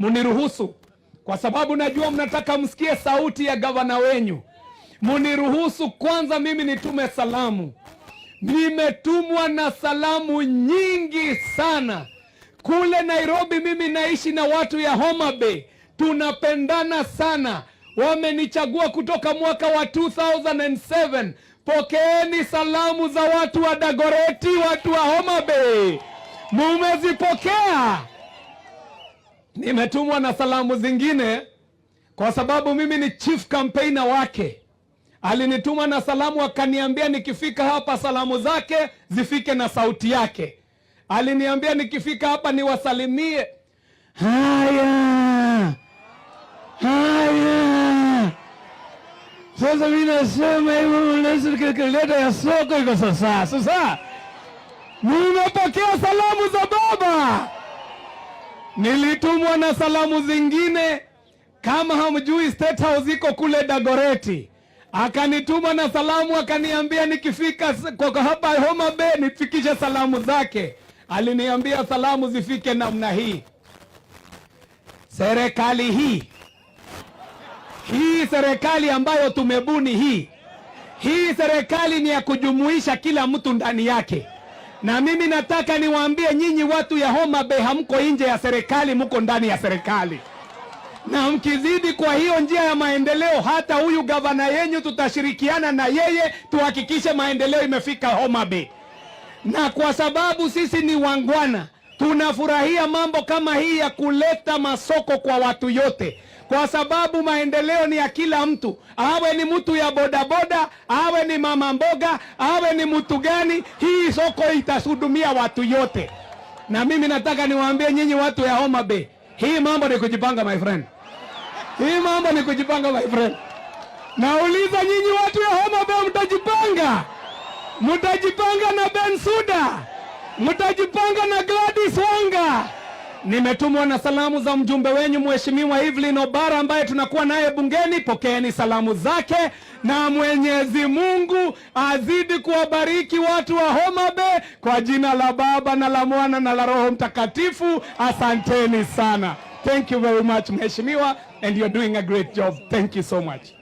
Muniruhusu, kwa sababu najua mnataka msikie sauti ya gavana wenyu. Muniruhusu kwanza mimi nitume salamu. Nimetumwa na salamu nyingi sana kule Nairobi. Mimi naishi na watu ya Homa Bay, tunapendana sana. Wamenichagua kutoka mwaka wa 2007. Pokeeni salamu za watu wa Dagoreti, watu wa Homa Bay, mumezipokea? Nimetumwa na salamu zingine kwa sababu mimi ni chief campaigner wake. Alinituma na salamu akaniambia nikifika hapa salamu zake zifike na sauti yake. Aliniambia nikifika hapa niwasalimie. Haya, haya. Sasa mimi nasema hivyo, leta ya soko iko sasa. Sasa nimepokea salamu za baba, nilitumwa na salamu zingine. Kama hamjui, State House iko kule Dagoreti. Akanituma na salamu akaniambia nikifika kwa hapa Homa Bay nifikishe salamu zake. Aliniambia salamu zifike namna hii: serikali hii hii, serikali ambayo tumebuni hii hii, serikali ni ya kujumuisha kila mtu ndani yake, na mimi nataka niwaambie nyinyi watu ya Homa Bay, hamko nje ya serikali, mko ndani ya serikali na mkizidi kwa hiyo njia ya maendeleo, hata huyu gavana yenyu tutashirikiana na yeye tuhakikishe maendeleo imefika Homa Bay. Na kwa sababu sisi ni waungwana, tunafurahia mambo kama hii ya kuleta masoko kwa watu yote, kwa sababu maendeleo ni ya kila mtu, awe ni mtu ya bodaboda, awe ni mama mboga, awe ni mtu gani, hii soko itahudumia watu yote. Na mimi nataka niwaambie nyinyi watu ya Homa Bay, hii mambo ni kujipanga, my friend. Hii mambo ni kujipanga, my friend. Nauliza nyinyi watu ya Homa Bay, mtajipanga? Mtajipanga na Bensuda? Mtajipanga na Gladys Wanga? Nimetumwa na salamu za mjumbe wenyu, Mheshimiwa Evelyn Obara, ambaye tunakuwa naye bungeni. Pokeeni salamu zake, na Mwenyezi Mungu azidi kuwabariki watu wa Homa Bay kwa jina la Baba na la Mwana na la Roho Mtakatifu. Asanteni sana. Thank you very much, Mheshimiwa, and you're doing a great job. Thank you so much.